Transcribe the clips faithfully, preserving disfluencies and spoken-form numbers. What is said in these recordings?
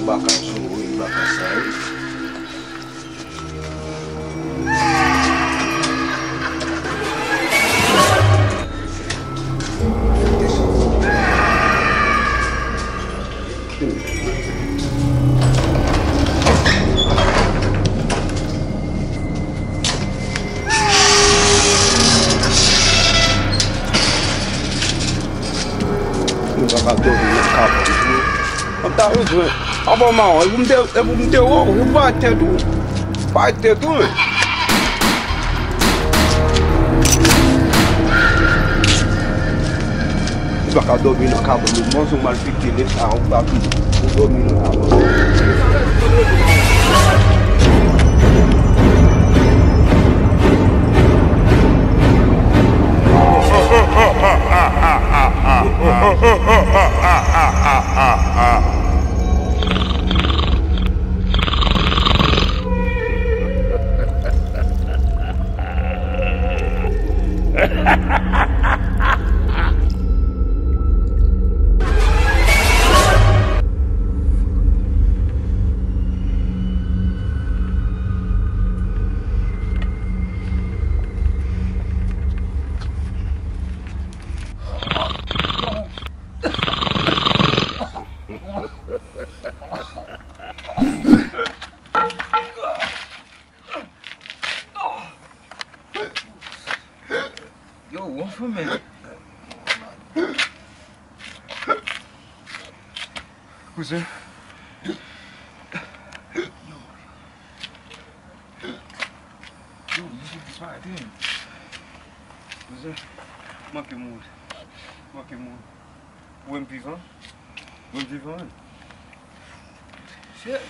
Baka sou wi, baka sa wi. Nou pa ka dòmi nan kab. Mwen ta bezwen. Anba mawon, e pou m te, e pou m te wè w, ou pa tèt ou. Pa tèt ou, men. Ou pa ka dòmi nan kab, men mwen, si w mal fite, lè sa, ou pa, ou dòmi nan kab. Yo, w anfòm, men. Kouzen. Yo, misye disparèt, wi. Kouzen, manke mouri. Manke mouri. Ou wè m vivan? Ou wè m vivan, wi. Shit.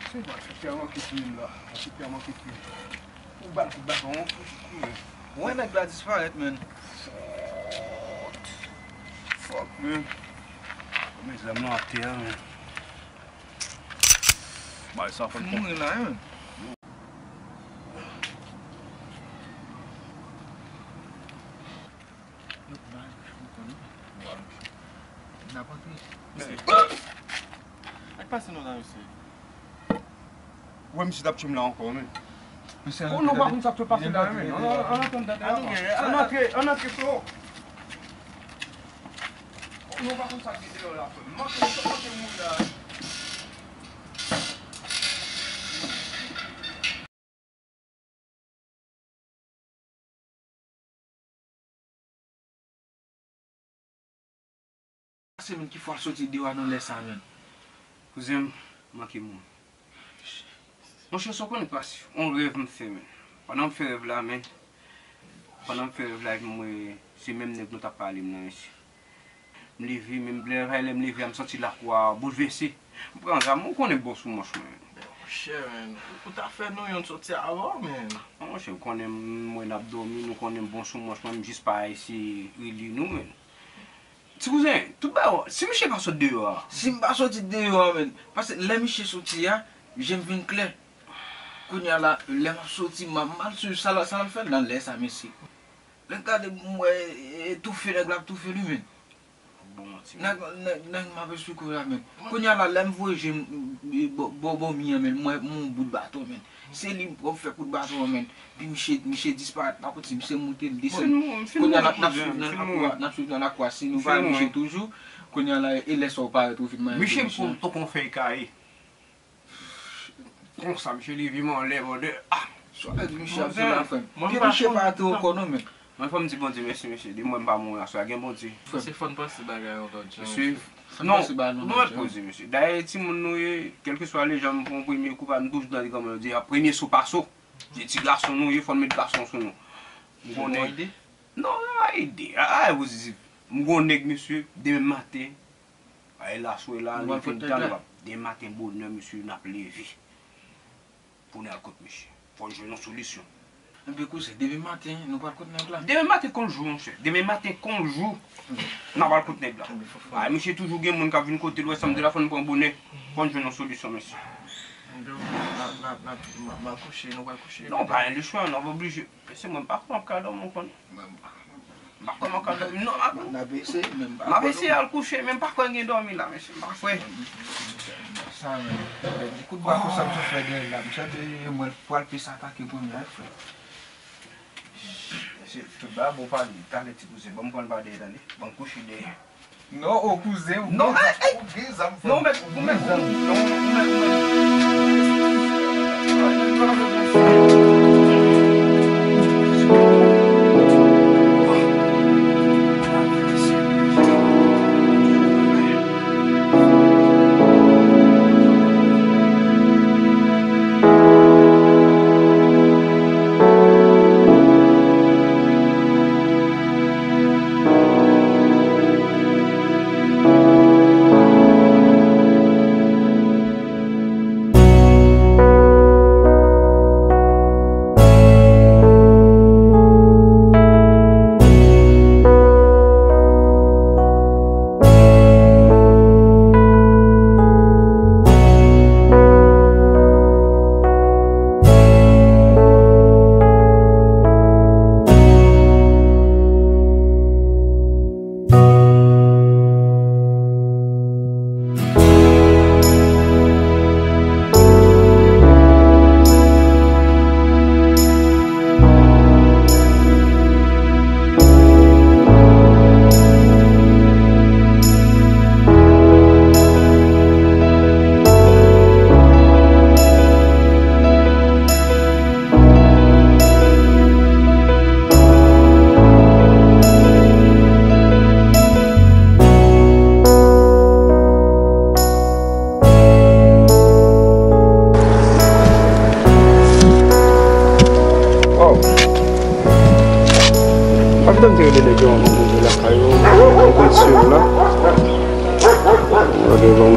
Se pa se tèlman ki fini la. Se tèlman ki fini. Ou bat, ou bat, on. Ou wè nèg la disparèt, men. Fuck. Fuck, men. Mezanmi, nou atè a, men. Bay sa fè. Mouri la, men. Yo, ba, m konn. N ap antre. Mesye. Sa k pase nou la, mesye? Ou wè misye t ap tchwe m la ankò, men. Mesye, oh, nou pa konn sa k t ap pase la, men. Ann, ann, ann, ann, ann, ann antre, ann antre, freo. Oh, nou pa konn sa k gen deyò la, frè. Manke, manke mouri la. Se menm ki fwa l soti deyò a nan lè sa, menm. Kouzen m, manke mouri. Monchè, sa w konnen k pase? On rèv m fè, menm. Pandan m fè rèv la, menm. Pandan m fè rèv la, epi m wè se menm nèg nou t ap pale m nan, mesye. M leve, menm lè, lè m leve a, m santi lakou a boulvèse. M pran zam, ou konnen bon sou manch mwen. Monchè, men, ou ta fè nou youn soti avè w, men. Non, monchè, ou konnen m, mwen n ap dòmi, nou konnen m bon sou manch mwen, m jis pa eseye rele nou, men. Ti kouzen, tout bagay, si misye pa sot deyò a. Si m pa soti deyò a, men, paske lè misye soti a, je m vin klè. Kounye a la, lè m ap soti, m ap mal swiv sa l, sa l ap fè nan lè sa, mesye. Lè m gade, m wè, e, toufe, nèg la ap toufe li, men. Bon, ti. Nèg, nèg, nèg m ap esplike w la, men. Kounye a la, lè m voye je m, e, bò, bò, bò mi an, men, m wè m wè yon bout baton, men. Se li m pran fè kout baton an, men. Pi misye, misye disparèt, pa konn si misye moute, l desann. Kounye a la, n ap swiv nan lakou a, n ap swiv nan lakou a. Si nou pa wè misye toujou, kounye a la, e lè sa w parèt ou vin manyen. Misye m poko fè kaye. Konsa, misye leve m anlè, brother. Ah! Sa vle di misye ap fè la frè m. Pi misye pa tou ankò non, men. Mwen fò m di Bondye mèsi, mesye. Depi mwen m pa mouri aswè a, gen Bondye. Mesye, fò n panse bagay yon lòt jan, mesye. Non, nou mèt poze, mesye. Dayè, timoun nou ye, kèlkeswa lejan m pran premye kou pa m toujou tande kòman yo di, a, premye so pa so. Se ti gason nou ye, fò n met gason sou nou. M konnen. Non, a ide. A, a, pozisif. M gon nèg, mesye, demen maten. Ay, la, aswè la, nou fin tan, nou ap, demen maten bonè, mesye, n ap leve. Pou n al kot misye. Fò n jwenn yon solisyon. Ebyen, kouzen, demen maten, nou pral kot nèg la? Demen maten kon jou, monchè. Demen maten kon jou, n ap al kot nèg la. Ay, misye toujou gen moun k ap vin kote l, wè sa m di la, fò n pran bonè. Fò n jwenn yon solisyon, mesye. Ebyen, m, m, m, m, m, m al kouche, nou pral kouche. Non, pa gen lechwa, n ap oblije. Mesye, mwen pa konn ap ka dòmi, ou konn. M pa kwè m ap ka dòmi non, m ap, n ap eseye, men m pa m ap kwè eseye non. Al kouche, men m pa kwè gen dòmi la, mesye, m pa kwè. Sa, men, men, kout bwa konsa m sot fè dèyè la, m santi mwen pral plis atake premye a, frè. Se tout bagay bon pale, talè ti kouzen, ban m pran l pa dèyè, tande, ban m kouche dèyè. Non, o kouzen, ou non, gen zam, ey, ou gen zam, non, frè. Ou mèt, ou mèt, ou mèt, ou mèt. Waw. Pa gentan m te rele nèg yo anvan m rive lakay yo. Mwen konn swiv la. Ok, bon.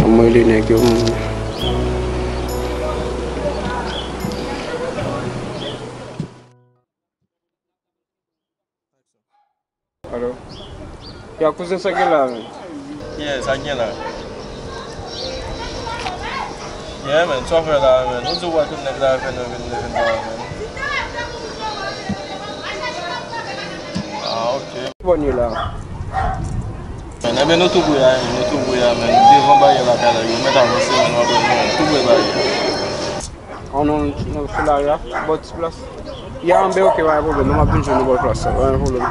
Mwen rele nèg yo. Alo. Ya, kouzen, sa gen la, men? Yeah, sa gen la. Yeah, man, sa w fè la, man? Ou di w wè tout nèg la vin, vin, vin, vin la, man. Ah, ok. Ki bò n ye la? Man, enben, nou tou pre a, man, nou tou pre a, man. Devan baryè lakay la, yo mèt avanse, man, nou ap, nou tou pre baryè a. An nou, nou sou lari a, bò ti plas. Ya, anben, ok, pa gen pwoblèm. Non, m ap vin jwenn nou bò plas la, pa gen pwoblèm.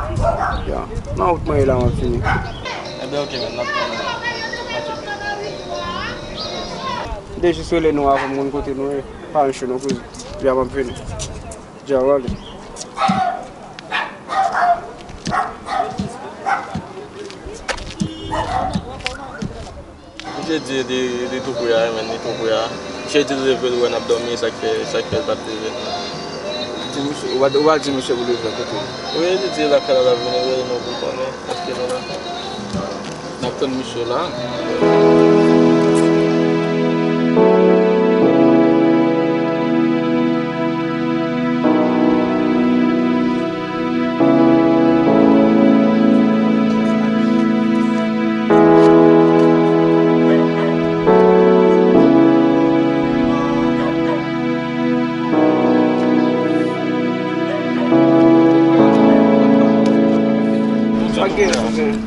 Ya. Nan wout mwen ye la, m ap vini. Enben, ok, men, n ap tann ou. Ok. De jis rele nou avan m konn kote nou ye. Pa yon cho non, kouzen. Ya, m ap vini. Dja w ale. Misye di li, li tou pre a, men li tou pre a. Misye di li leve, l wè n ap dòmi, sa k fè, sa k fè l pa t leve. Di misye, ou pa, ou pa di misye pou leve kote l. Wi, li di lakay la l ap vini, wi, non, pou l konnen, paske nou la. N ap tann misye la.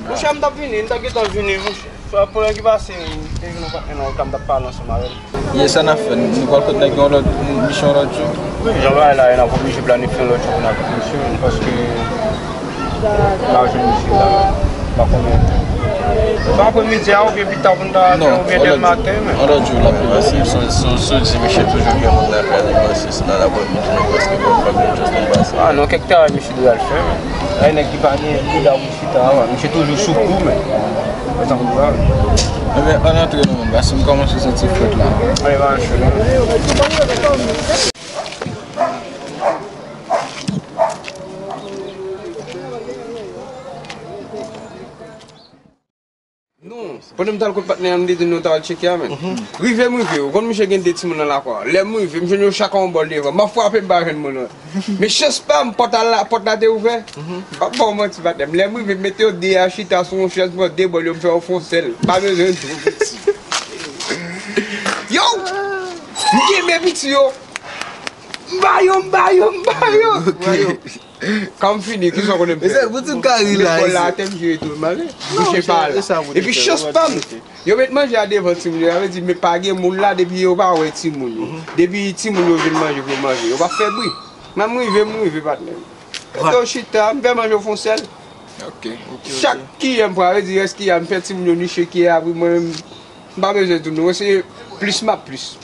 Monchè, m t ap vini, m t ap gentan vini, monchè. Sa pwoblèm ki pase, m te vin yon patnè nan wout la, m t ap pale ansanm avè l. Ye, sa n ap fè? Nou pral kot nèg yo yon lòt, misyon yon lòt jou? Wi, jan bagay la ye, n ap oblije planifye yon lòt jou pou n al kot misye, paske m pa jwenn misye la, m pa konnen. Se aprè midi a oubyen pi ta pou n ta fè, oubyen demen maten, men. Non, yon lòt jou, yon lòt jou l ap pi fasil. Si w, si w, si w di misye toujou gen moun nan kay li, paske se nan laprèmidi, men prèske pa, pa gen chans pou l pase. Ah non, kèk travay misye dwe al fè, men. Ay, nèg ki pa gen, ki da Chita, wi, misye toujou sou kou, men. Mwen tankou sa. Enben, ann antre non, men, paske m kòmanse santi frèt la. Ann mache non. Non, pandan m t al kot patnè a, m te di nou ta al tcheke a, men. Rive m rive, ou konn misye gen de timoun nan lakwa. Lè m rive, m jwenn yo chak a yon bò devan. M ap frape, m pa jwenn moun nan. Men chans pa m, pòt la, pòt la te ouvè. M p ap ba w manti, patnè m. Lè m rive, m mete yo de a chita sou yon chèz, m pran de bòl yo, m fè yo fè yon sèl. M pa bezwen di w piti. Yo! M kenbe piti yo. M ba yo, m ba yo, m ba yo. Kan m fini, kisa w konnen m fè? Mesye, pou ti kari la, lekòl la, atè m jwe tou, m ale. Bouche pa la. Epi chans pa m, yo met manje a devan timoun yo, sa vle di, men pa gen moun la, depi yo pa wè timoun yo. Depi timoun yo jwenn manje pou yo manje, yo p ap fè bri. Mwen, m rive, m rive, patnè. Eto chita, m fè manje w fon sèl. Ok, ok, ok. Chak kiyè m pran, sa vle di rès kiyè a, m fè timoun yo niche kiyè a, apre mwen menm, m pa bezwen tounen. Mwen se plis m ap plis.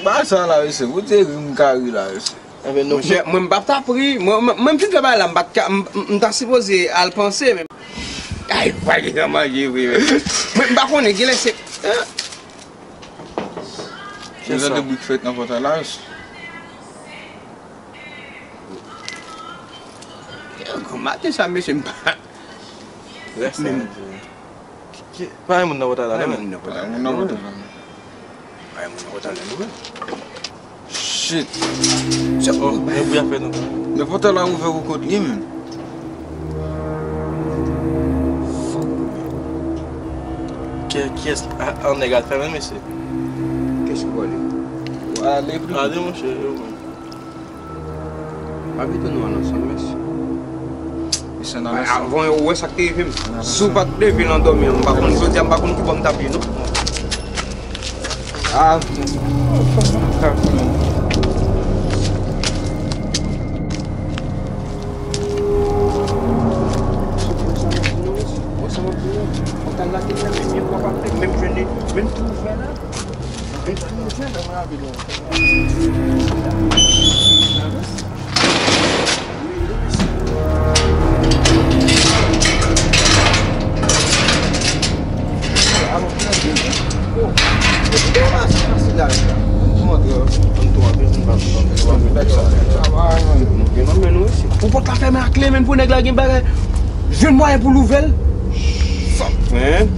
Bagay sa la, mesye, pou te ri, m ka ri la, mesye. Enben, nou... Monchè, mwen m p ap t ap ri. Mwen, mwen, mwen m fin fè bagay la, m pa t ka, m, m, m ta sipoze al panse, men. Ay, pa gen manje vre, men. Mwen, m pa konnen, genlè se, hein? Yo tande bri k fèt nan pòtay la, mesye. Yo, granmaten sa, mesye, m pa... Lè sa, men, ki, ki, pa gen moun nan pòtay la, non, men. Pa gen moun nan pòtay la, non. Pa gen moun nan pòtay la, non. Shit. Oh, men bri a fè nou. Men pòtay la ouvè pou kont li, men. Kiyès, kiyès, a, an nèg al fèmen, mesye? Kiyès ki pwale? Ale, ale, monchè, yo, men. Pa mete nou al ansanm, mesye. Mesye, n al ansanm. Avan yo wè sa k te rive m. Si w pa t leve nan dòmi an, m pa konn, jodi a, m pa konn ki bò m t ap ye, non. Ah, fòk mwen ka konnen. Wè sa m ap di nou, mesye. Wè sa m ap di nou. Pòtay la te fèmen, men bri a pa fèmen, menm jwenn li, menm tou ouvè la. Pou pòt la fèmen a kle, menm pou nèg la gen bagay, jwenn mwayen pou l ouvè l. Fòk, men.